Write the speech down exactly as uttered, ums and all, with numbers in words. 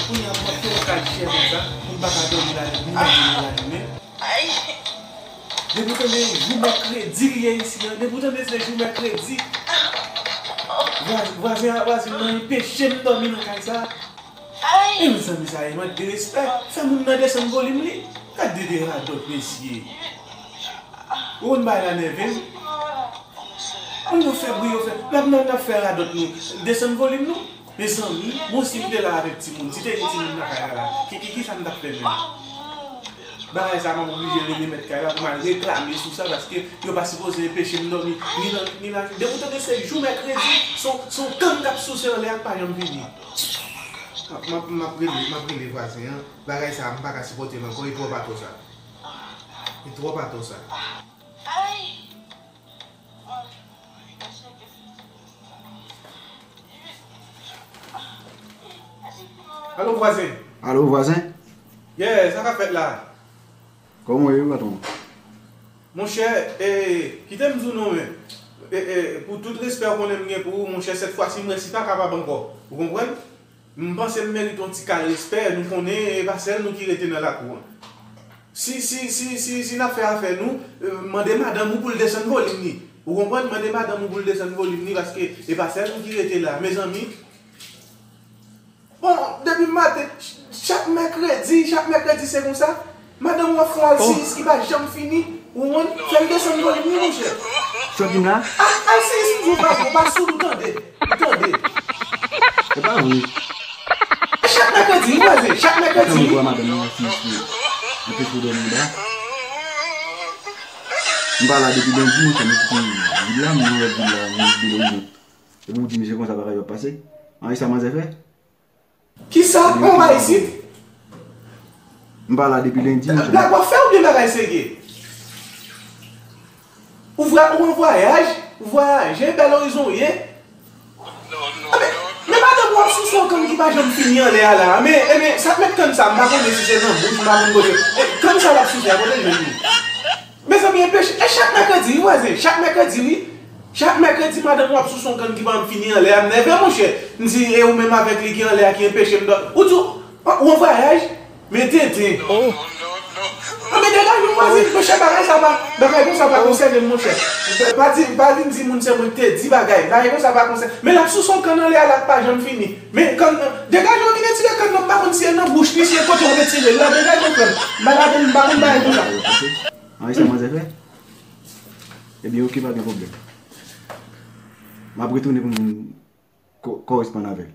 Kounye a, mwen fè yon kal chè konsa, moun pa ka dòmi la, ni manje ni la, ni men. Depi w tande jou mèkredi li ye isi an, depi w tande se jou mèkredi, vwa- vwazen an, vwazen nan anpeche m dòmi nan kay sa. E mezanmi, sa e mank de respè. Fè moun nan desann volim li. Gad de de radòt, mesye. Ou konn bagay la nève m. Moun yo fè bri, yo fè. N ap, n ap, n ap fè radòt nou. Desann volim nou. Mezanmi, bon, si m te la avèk timoun, si te gen timoun nan kay la, la, ki, ki, ki sa m t ap fè menm? Bagay sa, m ap oblije rele mèt kay la pou m al reklame sou sa, paske yo pa sipoze enpeche m dòmi, ni nan, ni nan, depi w tande se jou mèkredi, se yon, se yon kann k ap souse anlè a k pa janm fini. M ap, m ap, m ap rele, m ap rele vwazen an. Bagay sa, m pa ka sipòte l ankò, li twòp atò sa. Li twòp atò sa. Alo, vwazen. Alo, vwazen. Yeah, sa k ap fèt la? Kòman w ye, patwon? Monchè, e, kite m di w non, men. E, e, pou tout respè w konnen m gen pou ou, monchè, sèt fwa si m resi pa kapab ankò. Ou konprann? M panse m merite yon ti kal respè, nou konnen e pa sèl nou ki rete nan lakou an. Si, si, si, si, si n ap fè afè nou, e, mande madanm ou pou l desann volim li. Ou konprann? Mande madanm ou pou l desann volim li, paske e pa sèl nou ki rete la. Mezanmi, bon, depi maten, ch- chak mèkredi, chak mèkredi se konsa. Madanm w ap fè yon alsiyis ki pa janm fini. Ou konprann? Fè l desann volim li, monchè. Sa w di m la? Al, alsiyis m di w pa bon, pa soud ou tande. Ou tande? E pa vre. E chak mèkredi, wi, vwazen, chak mèkredi, wi. Madanm nan alsiyis li. Anpeche w dòmi anba. M pa la depi lendi, monchè, m kite vil la, m nan lòt vil la, m vin Belo Horizonte. Epi w di misye konsa bagay yo ap pase? An, e sa manzè fè? Kisa? Ou pa isit? M pa la depi lendi, monchè. Blag w ap fè oubyen bagay serye? Ou vwa- ou an vwayaj, ou vwayaje, Bèl Orizon ou ye. Men, men madanm w ap souse yon kann ki pa janm fini anlè a la. Men, men, sa k met kann sa, m pa konnen si se nan bouch, m pa konn kote. E, kann sa l ap souse a, kote l jwenn li? Mezanmi, enpeche, e chak mèkredi, wi, vwazen, chak mèkredi, wi. Chak mèkredi, madanm w ap souse yon kann ki pa janm fini anlè a, m nève, monchè. M di, e ou menm avèk li ki anlè a ki enpeche m dò-, ou di, ou, ou an vwayaj, men tenten. Oh. Anben, degaje w, vwazen, monchè, bagay sa pa, bagay konsa pa konsène m, monchè. Pa di, pa vin di moun se mwen ki te di bagay, bagay konsa pa konsène. Men l ap souse yon kann anlè a la k pa janm fini. Men kann, degaje w, vin retire kann nan, m pa konn si se nan bouch li, si se kote w retire l la, degaje w, frè m. M pa ka konn, m pa konn bagay konsa. An, e sa manzè fè? Ebyen, oke, pa gen pwoblèm. M ap retounen pou m ko- koresponn avè l.